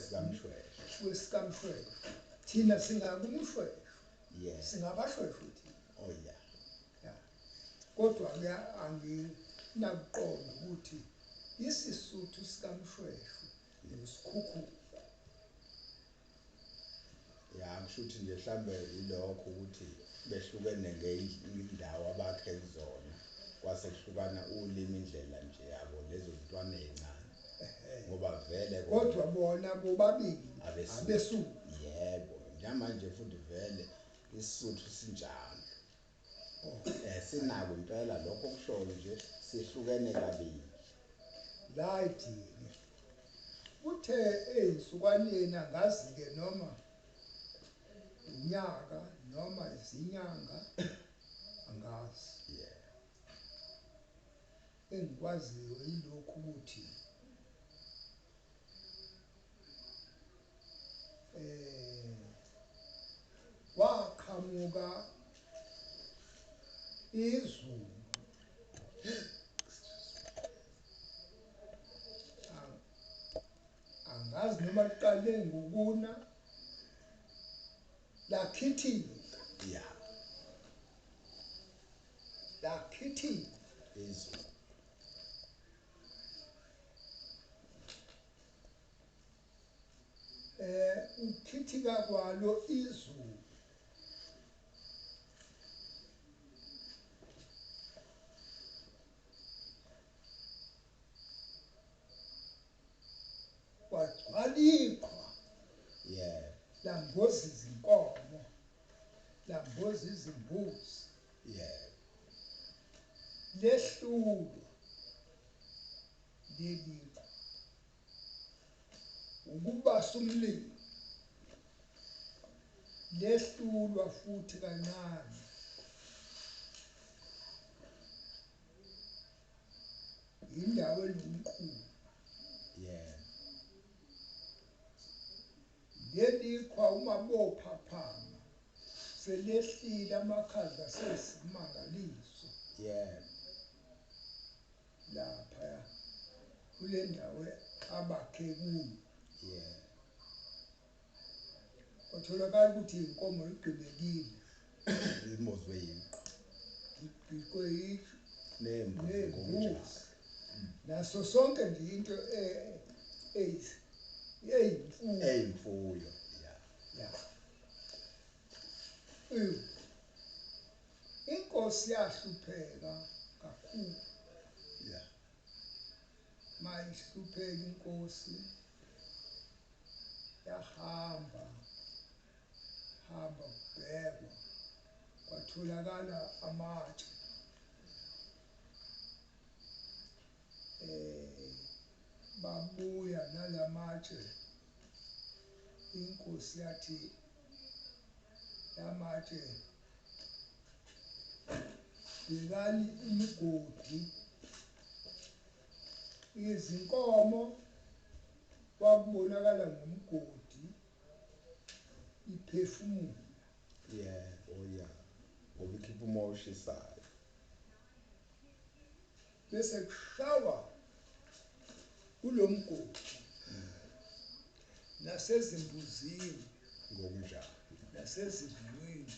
WesikaMshweshwe. WesikaMshweshwe. Thina singakuMshweshwe. Yeah. SingabaShweshwe thina. Oh yeah. Yeah. Kodwa-ke anginakuqonda ukuthi isiSuthu sikaMshweshwe nesiKhukhuku. Ya, kusho ukuthi nje mhlambe yilokho ukuthi behlukene ngey'ndawo abakhe kuzona, kwase kuhlukana ulimi, indlela nje yabo, lezo zintwana ey'ncane. Ngoba vele kodwa bona bobabili abeSuthu. Yebo, njengamanje futhi vele isiSuthu sinjalo. Oh. Sinako impela lokho okushoyo nje, sihlukene kabili. Right-ke. Kuthe ey'nsukwaneni angazi-ke noma unyaka noma izinyanga angazi. Yeah. Engikwaziyo yilokhu ukuthi kwaqhamuka izulu. Angazi noma liqale ngokuna lakhithika. Yeah. Lakhithika izulu. Ukukhithika kwalo izulu kwagcwala iqhwa. Yeah. Lamboza izinkomo, lamboza izimbuzi. Yeah. Lehlulwa leli qhwa ukubasa umlilo, lehlulwa futhi kancane. Indawo enomquba. Yeah. Leli qhwa uma bophaphama selehlile amakhaza sesimangaliso. Yeah. Lapha kule ndawo abakhe kuyo. Yeah. Kwatholakala ukuthi inkomo igqibekile. Imbozwe yiqhwa. Igqikwe yiqhwa. Nembuzi ngokunjalo. Naso sonke nje into eyimfuyo. Eyimfuyo, yeah. Yeah. Inkosi yahlupheka kakhulu. Yeah. Mayihlupheka inkosi yahamba hamba kubhekwa kwatholakala amatshe. Babuya nalamatshe, inkosi yathi lamatshe bhekani imigodi, izinkomo kwakubonakala ngomgodi iphefumula. Yeah, oh yeah. Ngoba ikhipha umoya oshisayo. Bese kushawa kulomgodi nasezimbuzini ngokunjalo, nasezimvini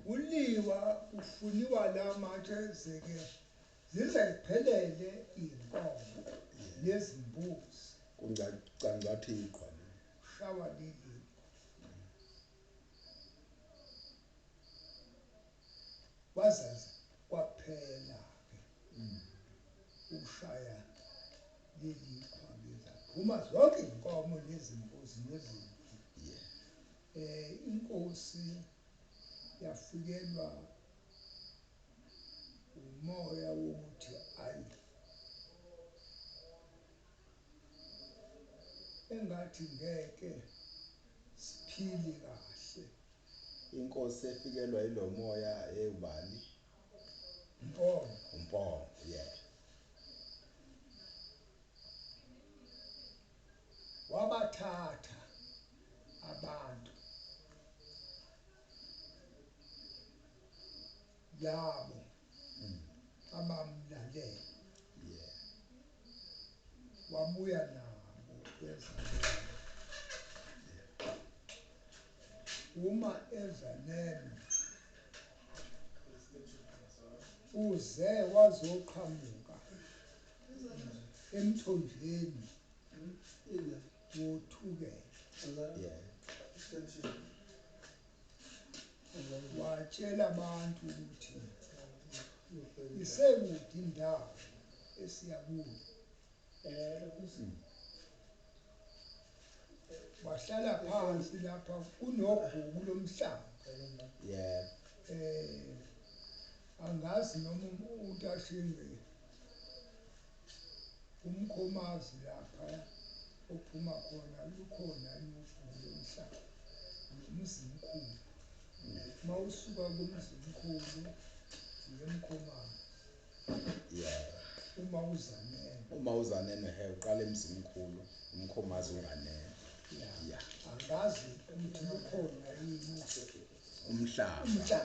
kuliwa kufuniwa lamatshe zeke zize ziphelele iy'nkomo nezimbuzi. Kungcangcatha iqhwa le. Kushawa leli. Kwazaze kwaphela-ke ukushaya leli qhwa-ke, zaphuma zonke iy'nkomo nezimbuzi nezimvu. Yeah. Inkosi yafikelwa umoya wokuthi ayi engathi ngeke siphile kahle. Inkosi efikelwa yilomoya ewubani? Mpongo. Mpongo, yeah. Wabathatha abantu labo abamlalela. Yeah. Wabuya nabo Ezaneme. Uma ezaneme uze wazoqhamuka emthonjeni woThukela. Watshela abantu ukuthi isekude indawo esiya kuyo. Wahlala phansi lapha kunobhuku lomhlanga. Angazi noma uNtashinge umkhomazi lapha ophuma khona lukhona ubhuku lomhlanga nomzimkhulu. Uma usuka kumzimkhulu uyemkhomazi. Uma uzanele. Uma uzanele he uqala emzimkhulu umkhomazi unganele. Angazi ukuthi lukhona yini umhlaba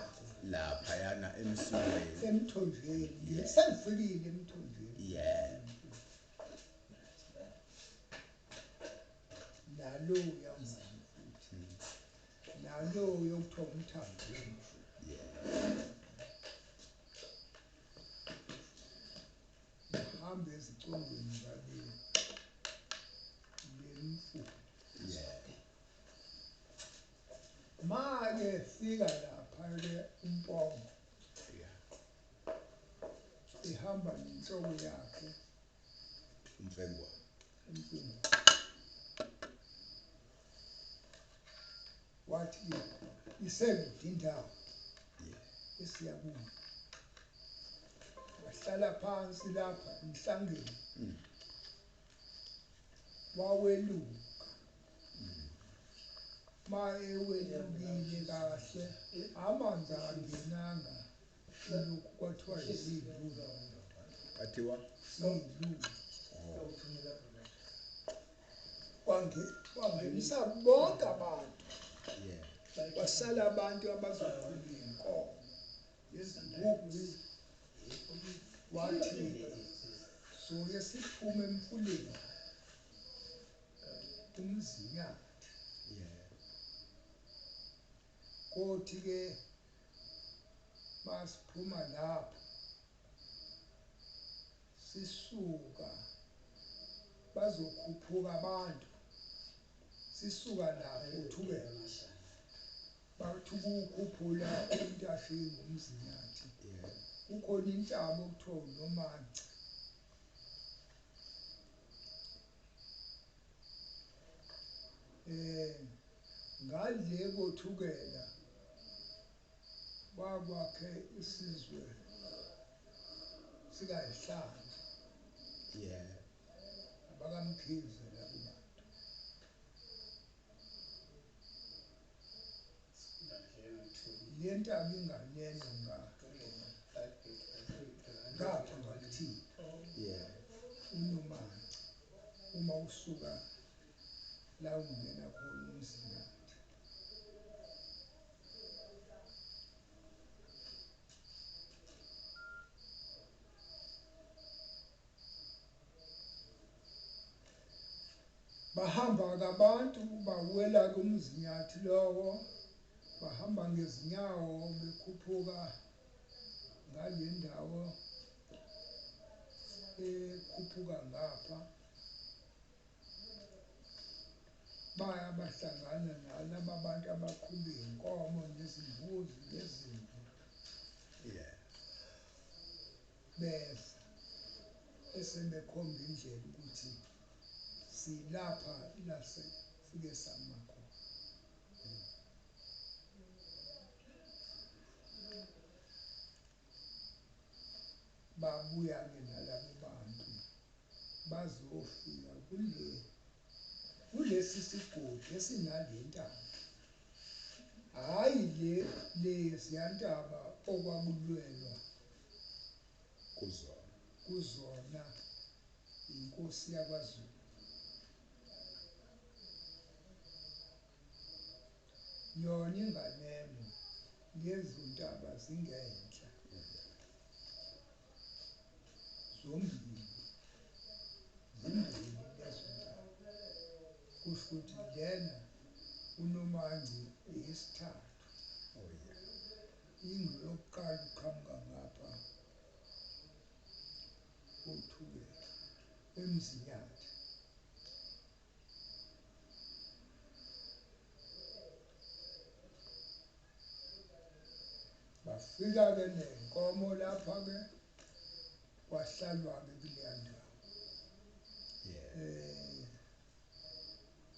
lapha yana emsukweni emthonjeni. Sengifikile emthonjeni. Nalo yamani futhi nalo yokuthiwa umthambeni. Hamba ezicongweni ngale lemfula. Ma-ke fika lapha-ke uMpongo ihamba nenhloko yakhe uMfengwana. Wathi isekude indawo esiya kuyo. Wahlala phansi lapha emhlangeni. Waweluka. Ma ewelukile kahle amanzi angenanga lokhu kwathiwa yilulu. Kwathiwa yilulu. Kwangenisa bonke abantu. Kwasala abantu abazoqhuba inkomo nezimbuzi. Wathi soke siphume emfuleni uMzinyathi. Kothi-ke masiphuma lapho sisuka bazokhuphuka abantu sisuka lapho uThukela bathi ukukhuphula uNtashinge uMzinyathi. Kukhona intaba okuthiwa uNomanca. Ngale koThukela bakwakhe isizwe sikayihlanje. AbakaMkhize labo bantu. Le ntaba inganeno ngapha ngakuthina. UNomanca uma usuka la ungena khona uMzinyathi. Bahamba-ke abantu bawela kumzinyathi lowo, bahamba ngezinyawo bekhuphuka ngale ndawo ekhuphuka ngapha. Baya bahlangana nalaba bantu abaqhuba iy'nkomo nezimbuzi nezimvu. Beza esebekhomba indlela ukuthi silapha lase sike sama khona. Babuya-ke nalabo bantu bazofika kulesi sigodi esinale ntaba. Hhayi leziya ntaba okwakulwelwa kuzona inkosi yakwaZulu. Yona inganeno lezo ntaba zingenhla zombili, zimbili lezo ntaba. Kusho ukuthi lena uNomangci eyesithathu. Oh yeah. Indlu yokuqala uqhamuka ngapha oThukela eMzinyathi. Bafika-ke ney'nkomo lapha-ke, kwahlalwa-ke kuleya ndawo. Yeah.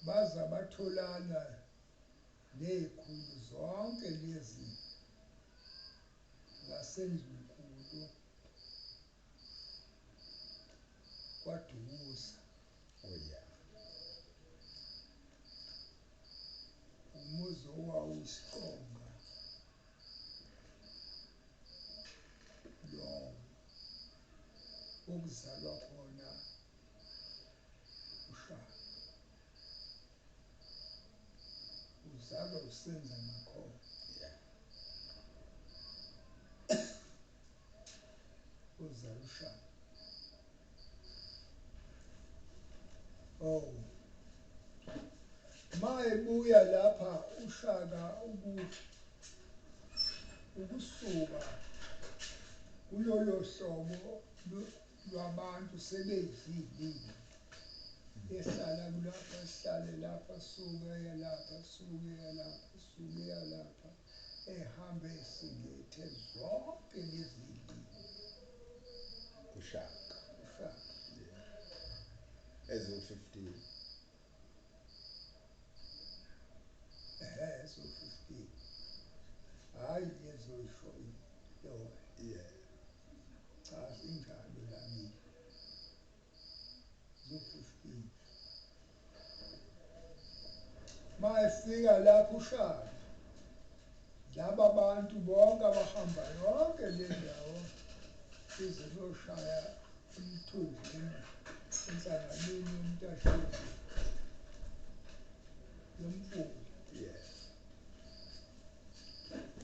Baza batholana ney'khulu zonke lezi zaseNdlunkulu kwaDukuza. Oh yeah. Umuzi owawusiqonga lowo okuzalwa khona uShaka. Uzalwa usenza ngakhona. Yeah. Uzalwa uShaka. Oh. Mayebuya lapha uShaka ukusuka kulolo hlobo lwabantu sebeyidlile ehlala kulapha, ehlale lapha, suke lapha, suke lapha, suke lapha, ehambe esingethe zonke lezi zilimi. uShaka. uShaka. Yeah. Ezo-15. Ehhe, ezo-15. Hhayi lezo yisho yona. Yeah. Cha, zinjalo la kimi. Zo-15. Mayefika lapho uShaka, laba bantu bonke abahamba yonke le ndawo ize kuyoshaya emthunzini enhlanganweni yomntasheli yomfula. Yeah.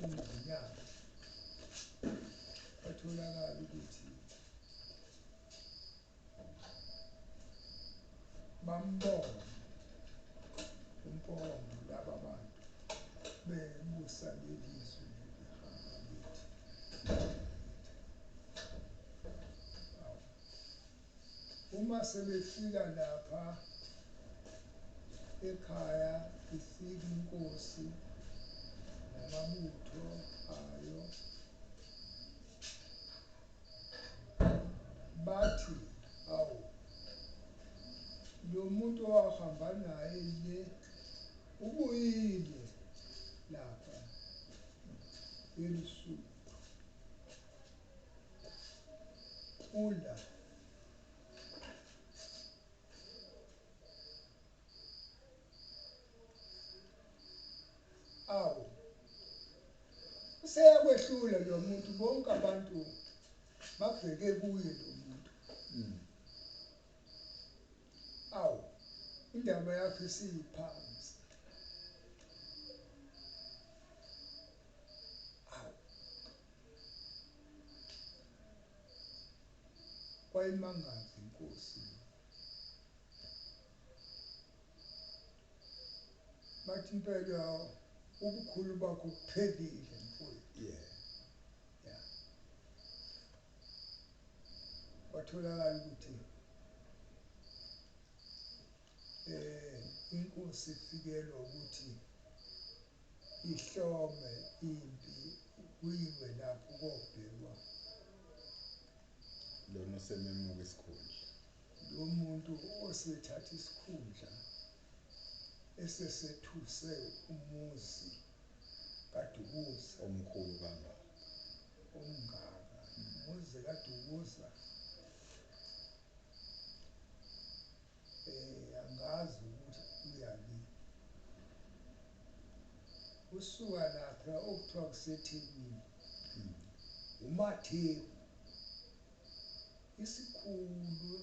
UMzinyathi. Kwatholakala ukuthi bambona uMpongo laba bantu bebusa lelizwe nje behamba bethi. Uma sebefika lapha ekhaya, ifika inkosi namabutho ayo, bathi awu lo muntu owahamba naye le ubuyile lapha eLusuthu ula. Awu useyakwehlula lo muntu, bonke abantu babheke kuye lo muntu. Awu indaba yakhe isiphansi. Awu kwayimangaza inkosi. Bathi impela ubukhulu bakho kuphelile mfowethu. Yeah. Yeah. Kwatholakala ukuthi inkosi ifikelwa ukuthi ihlome impi kuyiwe lapho kobhekwa lona osememuka isikhundla, lo muntu osethatha isikhundla esesethuse umuzi kaDukuza omkhulu kangaka, omngaka umuzi kaDukuza. Angazi ukuthi uyaki usuka lapha okuthiwa kuseThekwini, uMathewu, isikhulu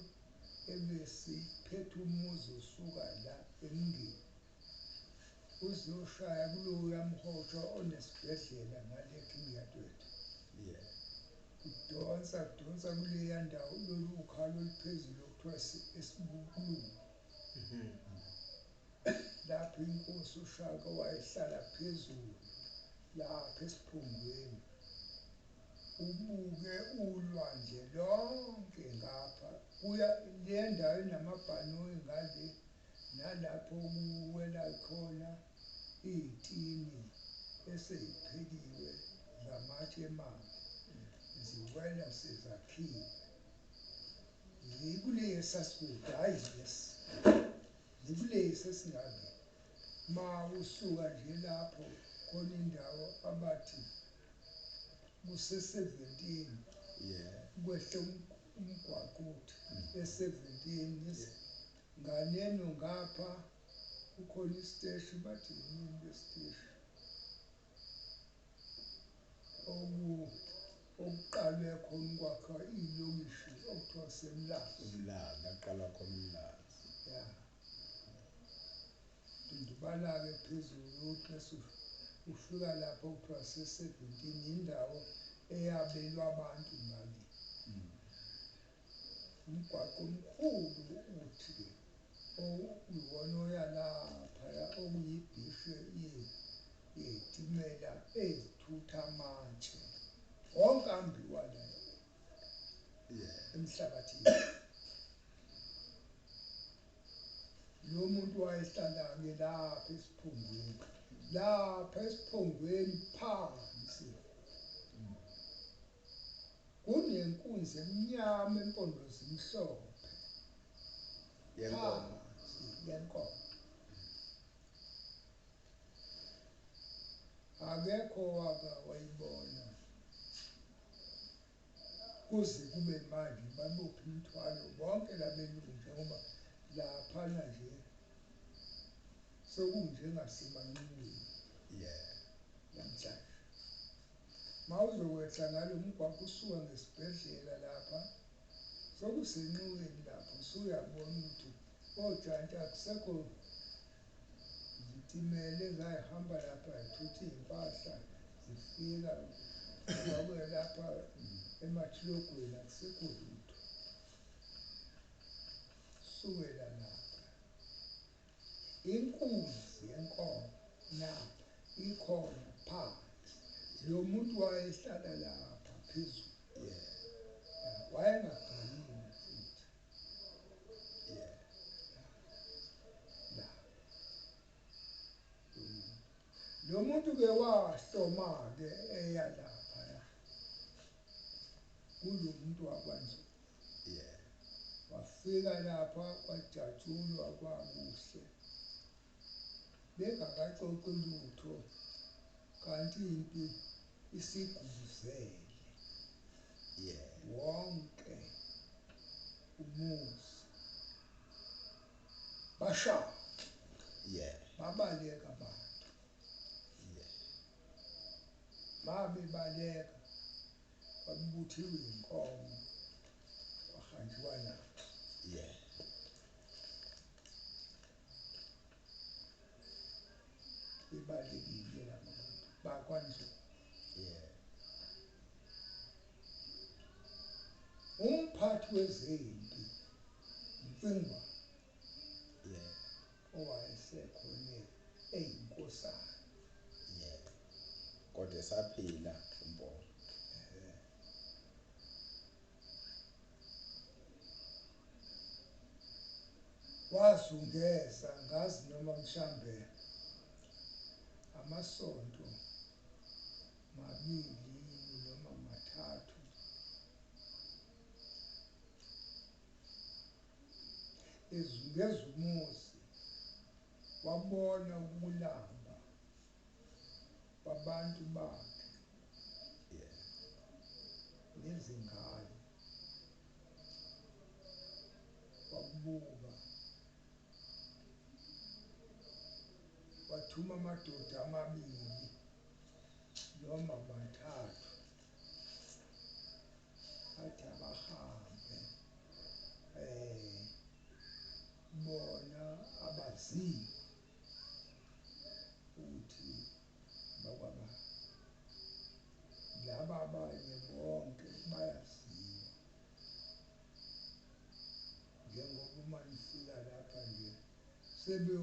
ebesiphethe umuzi osuka la eMngeni uzoshaya kuloya mhosha onesibhedlela ngale King Edward. Yeah. Kudonsa kudonsa kuleya ndawo lolu ukhalo oluphezulu okuthiwa esibukululu. Lapho inkosi uShaka wayehlala phezulu lapha esiphongweni, ubuke ulwandle lonke ngapha kuya le ndawo enamabhanoyi ngale, nalapho kuwela khona iy'tini esey'phekiwe zamatshe mabi, ziwela sezakhiwe. Zikulesi sasikude, hhayi lesi, zikulesi esingale. Ma usuka nje lapho khona indawo abathi kuse-17, kwehle umgwaqo uthi e-17 nganeno ngapha kukhona isiteshi, bathi yini lesiteshi okuqalwe khona ukwakha ilokishi okuthiwa seMlazi. Umlazi, laqala khona uMlazi. Ya. Dundubala-ke phezulu uthi bese ufika lapho okuthiwa se-17, indawo eyabelwa abantu ngale. Umgwaqo omkhulu uthi-ke okuyiwona oya laphaya okuyibhishi yey'timela ezithutha amatshe wonke ambiwa la emhlabathini. Lo muntu wayehlala-ke lapha esiphongweni, lapha esiphongweni phansi kunenkunzi emnyama empondo zimhlophe yenkomo, phansi yenkomo. Akekho waka wayibona kuze kube manje, babophe imithwalo bonke labelungu, njengoba laphana nje sekunjengasemanxiweni namhlanje. Mawuzokwehla ngalo mgwaqo usuka ngesibhedlela lapha, sekusenxiweni lapho, usuyabona ukuthi ojantshi akusekho zitimela ezayihamba lapha zithutha iy'mpahla zifika ngoba lapha emathilogweni akusekho lutho. Sukela lapha inkunzi yenkomo napha ikhona phansi. Lo muntu wayehlala lapha phezulu, wayengaganiwe futhi. La lo muntu-ke wahloma-ke eya laphaya kulo muntu wakwaNzunza. Wafika lapha kwajatshulwa kwakuhle, bengakaxoxi lutho kanti impi isigubuzele wonke umuzi. Basha babaleka abantu, babebaleka kwabuthiwe inkomo kwahanjiwa nazo. Bebalekile laba bantu bakwaNzunza. Umphathi wezempi Mfingwa owayesekhona eyinkosana. Kodwa esaphila uMpondo. Wazungeza ngazi noma mhlambe amasonto mabili noma mathathu ezungeza umuzi, wabona ukulamba kwabantu bakhe nezingane, wakubuka wathuma amadoda amabili noma mathathu athi abahambe bona abaziwa ukuthi bakwaba laba abanye bonke bayaziwa, njengoba uma nifika lapha nje sebe